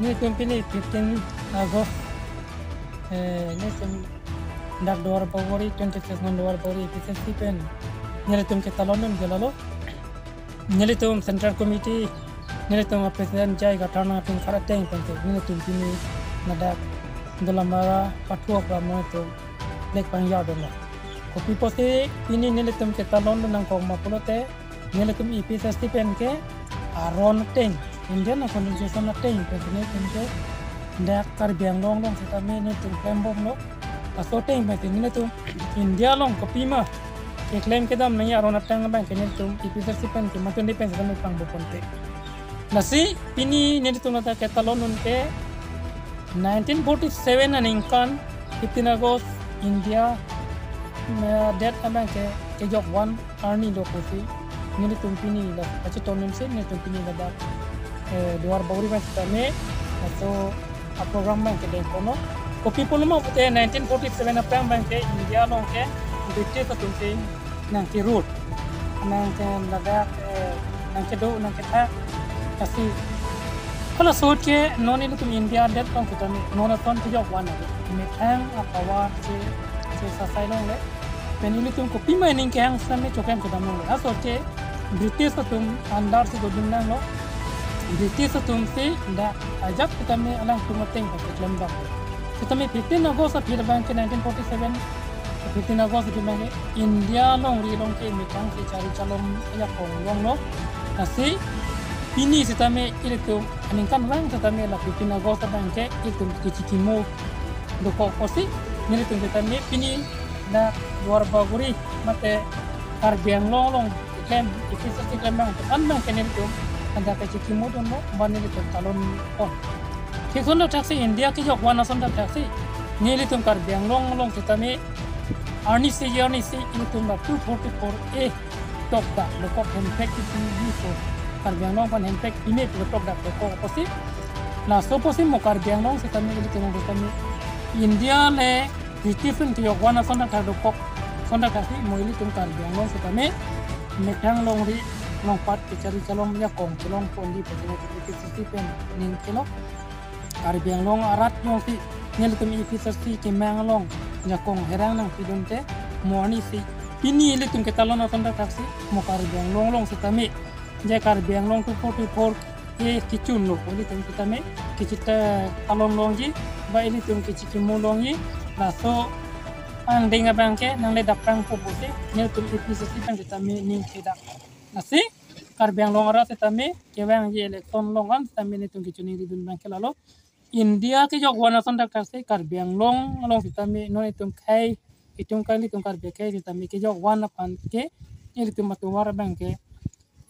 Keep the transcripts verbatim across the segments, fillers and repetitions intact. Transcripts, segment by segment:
Nelitum pini fifteen August, eh, nelitum dak Duar Bagori, twenty-six number Duar Bagori A P H L C pen nelitum ketalon dun ke lalo. Nelitum Central Committee, nelitum a President J I Kathar nangpingkar ateng pensi nelitum pini ladak Dolamara Pathu Akram nelitum flag pangja dunlo. Kopi pusi pini nelitum ketalon dun nangkok ma pulote, nelitum A P H L C pen ke aron ateng, Indian Constitution ateng pensi nelitum ke dak Karbi Anglong along setame nelitum klembomlo. Laso ateng pensi nelitum India along kopima keklem kedam nangji aron ateng abang ke nelitum A P H L C pen ke matun di pensi kami pangbo ponte. Lasi pini nelitum ladak ketalon dun ke nineteen forty-seven aningkan fifteen August India, eh, det abang ke kejok van arni do pusi nelitum pini la kacheton dun si nelitum pini ladak, eh, Duar Bagori abang setame laso a program abang kedeng kono. Kopi pulo ma pute nineteen forty-seven aphrang abang ke India along ke British atum si nangkerule, nangke ladak, eh, nangkedo, nangkethak. Lasi halaso ahut ke non ilitum India det along setame non ason kejok van ave. Methang a power che, che sasai longle. Pen ilitum kopima ining kehang setame choklem kedam longle. Halaso ahut ke British atum under si dodun nanglo. British atum si dak ajat setame alangtum ateng pakeklem bak. Setame fifteen August aphi abang ke nineteen forty-seven, fifteen August aphi abang ke India alongri along ke methang si chari chalom ajakong longlo. Lasi pini setame ilitum aningkanvang setame la fifteen August abang ke ilitum kechikimo dokok pusi nelitum setame pini dak Duar Bagori mate Karbi Anglong along keklem, A P H L C keklem abang, an abang ke nelitum anda kechikimo dunlo, ba nelitum talon pon. Thik ason thakthaksi India kejok van ason thakthaksi nelitum Karbi Anglong along setame arnisi arnisi ilitum la two forty-four A tokdak dokok, hemprek isi isi ko Karbi Anglong aphan hemprek pime pu tokdak dokok pusi. Laso pusi mo Karbi Anglong setame ilitum setame India le British pen kejok van ason thakthak dokok, ason thakthaksi mo ilitum Karbi Anglong setame methang longri longpat kechari chalom ajakong chelong pon di pu A P H L C pen ning kelo. Karbi Anglong arat jongsi nelitum A P H L C kemang along jakong herang nangpidunte mo arnisi pini ilitum ketalon ason thakthaksi mo Karbi Anglong along setame je Karbi Anglong two forty-four A kechunlo, ilitum setame kechita talon longji, ba ilitum kechikimo longji, laso angdeng abang ke nangle daprang po pusi nelitum A P H L C pen setame ning thedak. Lasi Karbi Anglong arat setame kevangji election along an setame nelitum kechoningri dun abang ke lalo. India kejok van ason thakthaksi Karbi Anglong along setame non itum khei, itum kali itum Karbi akhei setame kejok van aphan ke ilitum atovar abang ke,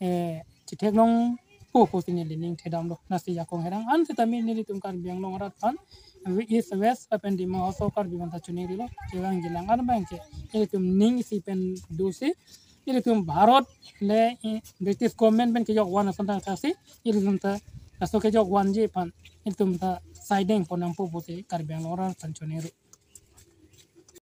eh, chetheklongpo pusi neli ning thedamlo. Lasi jakong herang an setame nelitum Karbi Anglong arat aphan East West lapen Dima Hasao Karbi aphan ta choningrilo. Kevangji alang an abang ke ilitum ning isi pen dosi ilitum Bharat le, eh, British government pen kejok van ason thakthaksi ilitum ta laso kejok vanji aphan ilitum ta saideng pon nangpo pusi Karbi Anglong arat aphan choningri.